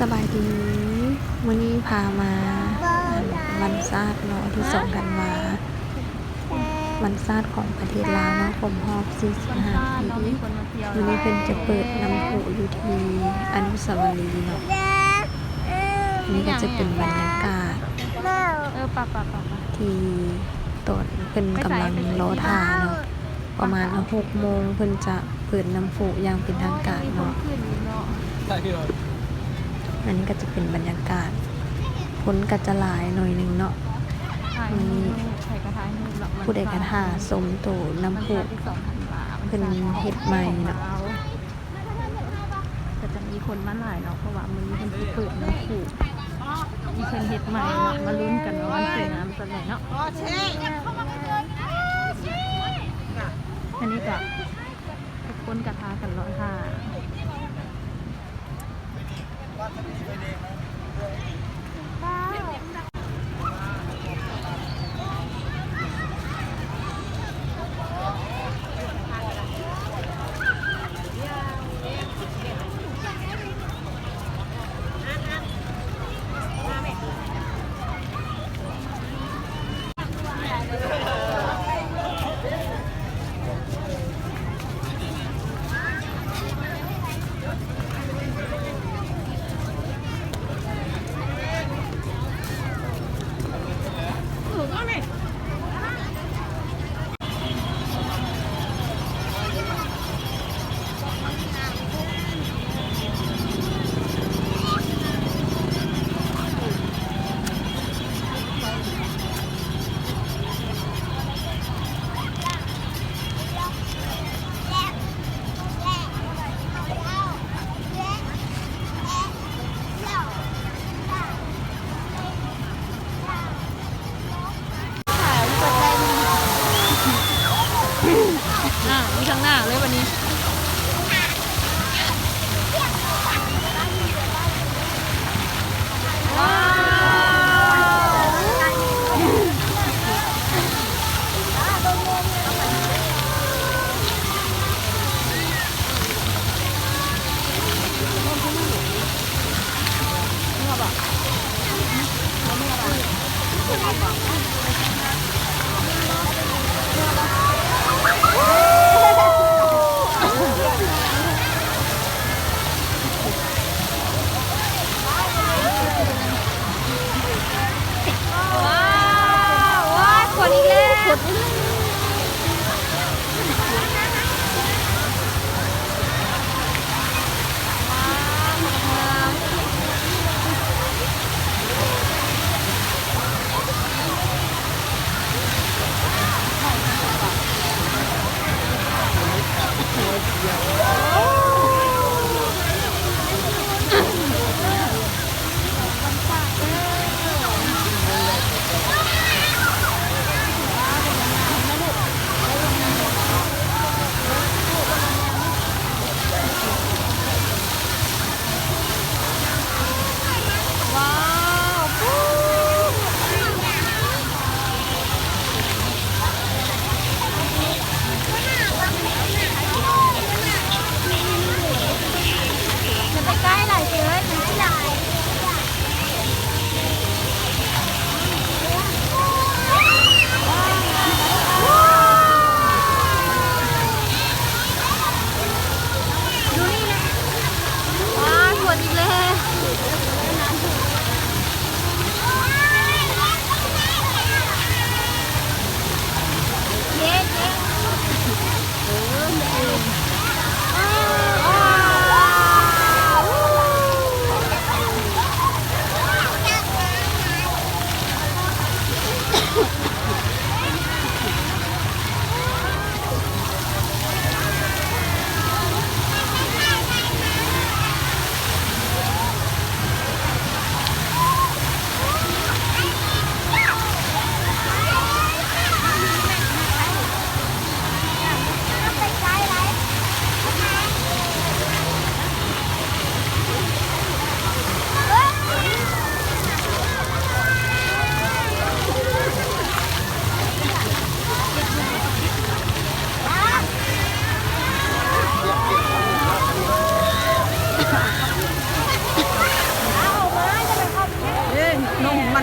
ສະບາຍດີ ມື້ນີ້ພາມາ ອັນ ວັນຊາດເນາະ ວັນທີສອງທັນວາ ວັນຊາດຂອງປະເທດລາວເນາະ ຄົບຮອບສີ່ສິບຫ້າປີ. ມື້ນີ້ເພິ່ນຈະເປີດນ້ຳພຸຢູ່ທີ່ອະນຸສາວະລີເນາະ. ອັນນີ້ກໍຈະເປັນບັນຍາກາດ ເອີ ປະ ປະ ປະ ທີ່ຕອນເພິ່ນກຳລັງລໍຖ້າເນາະ. ປະມານຫົກໂມງເພິ່ນຈະເປີດນ້ຳພຸຢ່າງເປັນທາງການເນາະ. ອັນນີ້ກໍຈະເປັນບັນຍາກາດ ຄົນກໍຈະຫຼາຍໜ້ອຍໜຶ່ງເນາະ. ມື້ນີ້ຜູ້ໃດກໍຖ້າຊົມໂຕນ້ຳພຸ ເພິ່ນເຮັດໃໝ່ເນາະ. ກໍຈະມີຄົນມາຫຼາຍເນາະ ເພາະວ່າມື້ນີ້ເພິ່ນຊິເປີດນ້ຳພຸທີ່ເພິ່ນເຮັດໃໝ່ເນາະ. ມາລຸ້ນກັນວ່າມັນຊິງາມສ່ຳໃດເນາະ. ອັນນີ້ກໍທຸກຄົນກໍພາກັນລໍຖ້າ. ເ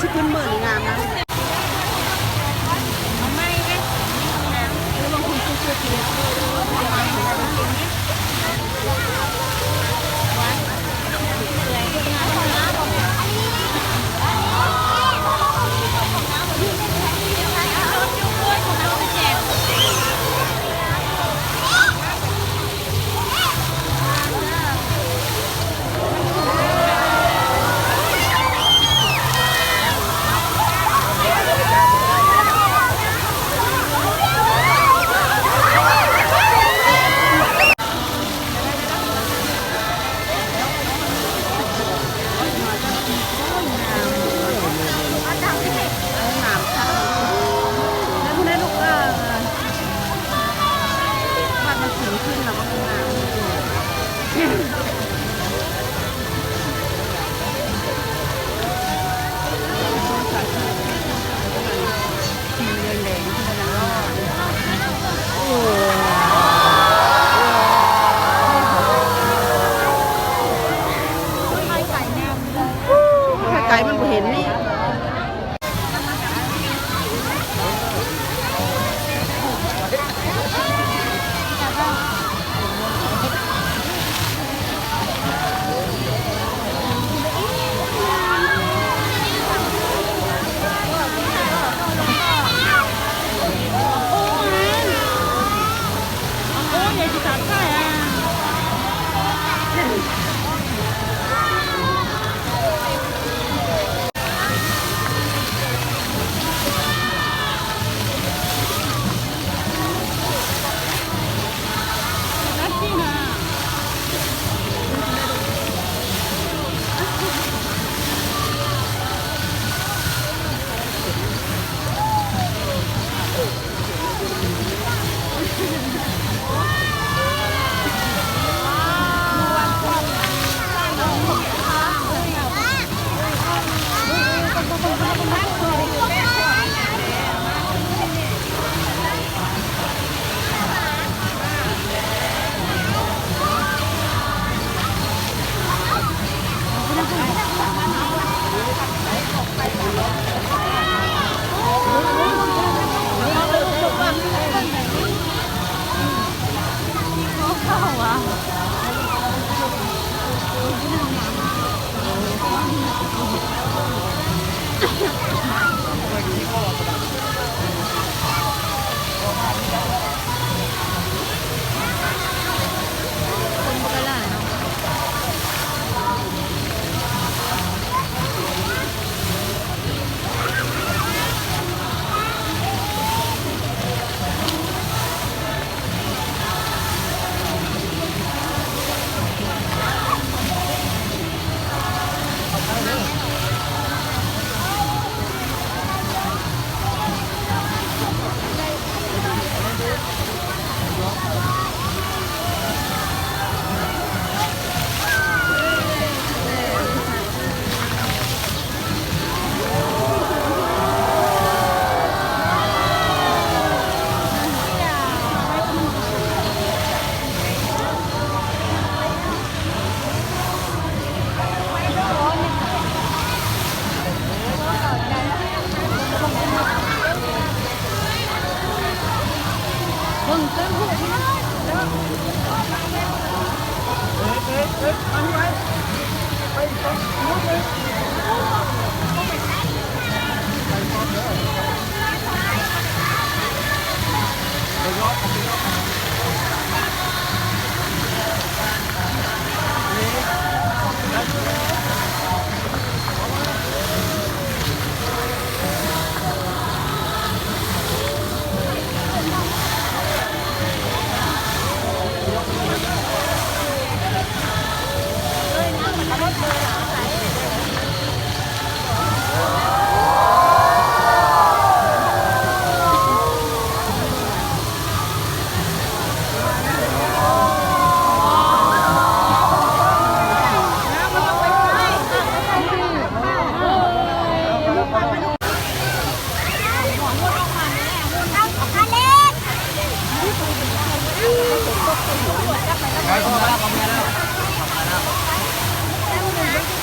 ຊິຂຶ້ນເມີນີ້ງາມນະ. ໄກໆມັນບໍ່ເຫັນນີ້.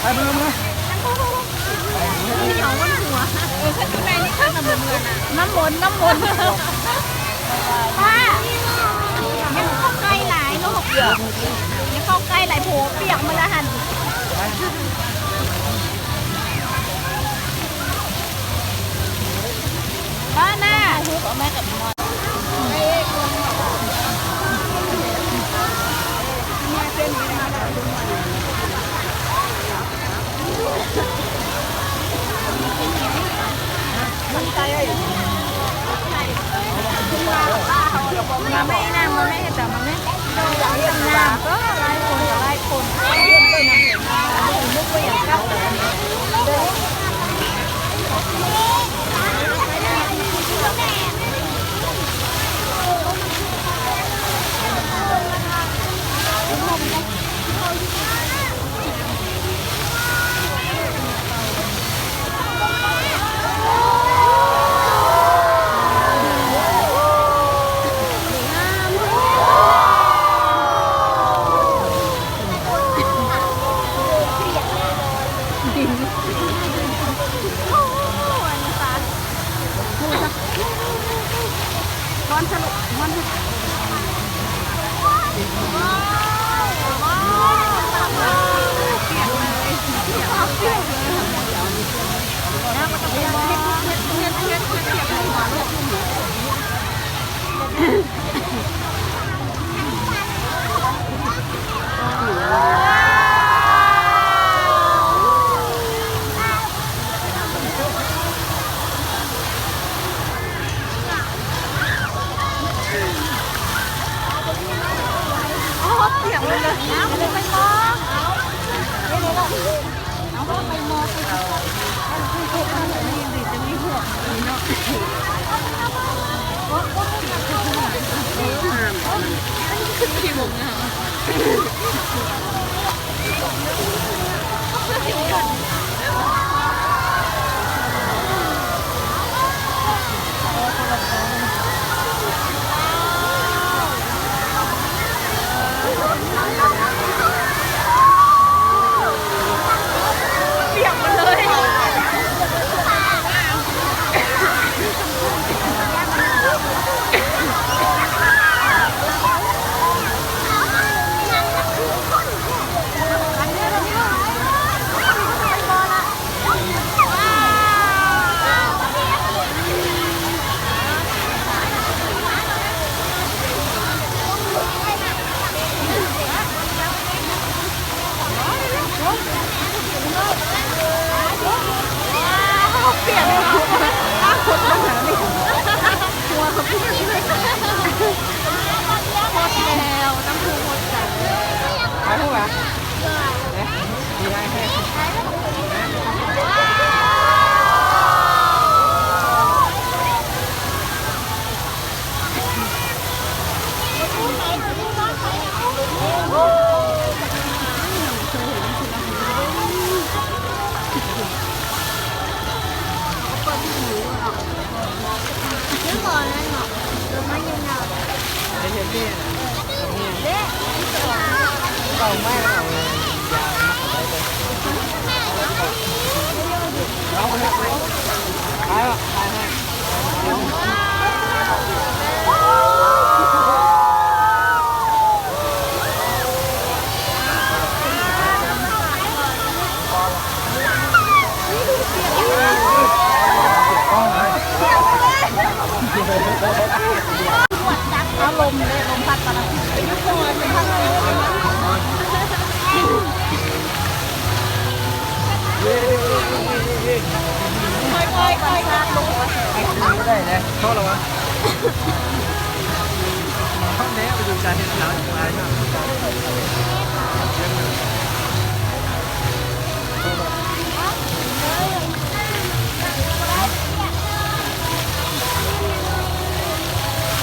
ໄປເບິ່ງເລີຍ. ເອີ ຄັນຢູ່ໃນນີ້ຄັກນຳເມືອນະ ນ້ຳມົນ ນ້ຳມົນ. ປ້າ ຢ່າເຂົ້າໃກ້ຫຼາຍລູກ ຢ່າເຂົ້າໃກ້ຫຼາຍ ໂຜປຽກໝົດລະຫັ້ນ. ປ້ານະ ມາແມ່ນາງ ມາແມ່ເຮັດຕາມມາແມ່ ງາມ ກໍຫຼາຍຄົນ ກໍຫຼາຍຄົນ.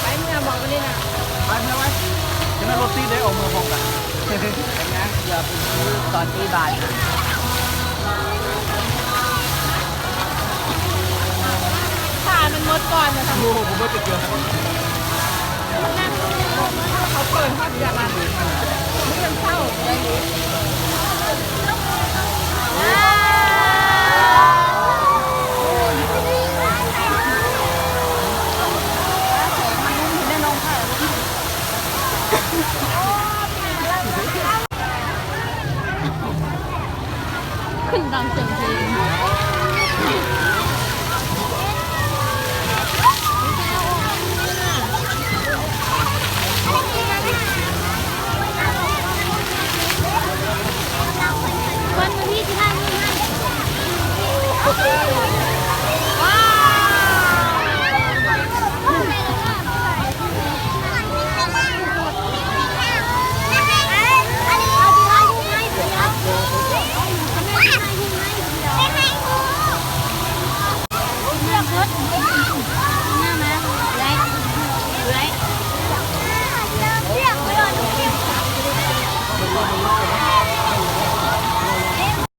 ໄປເມືອບໍ່ມື້ນີ້ນະ? ໄປເມືອໄວ້ ຈະແມ່ນລົດຕິດເດ້ ອອກເມືອພ້ອມກັນ. ເປັນຫຍັງ? ເກືອບຄືຕອນຕີບາດນະ. ຖ້າມັນໝົດກ່ອນນະ. ໂອ້ ບໍ່ໝົດຈັກເທື່ອ. ເຂົາເປີດຮອດເດືອນ ເດືອນເຊົ້າໄດ້ຢູ່. ວ້າວ ໂອ້ຍ ຂຶ້ນຕາມສຽງເພງ.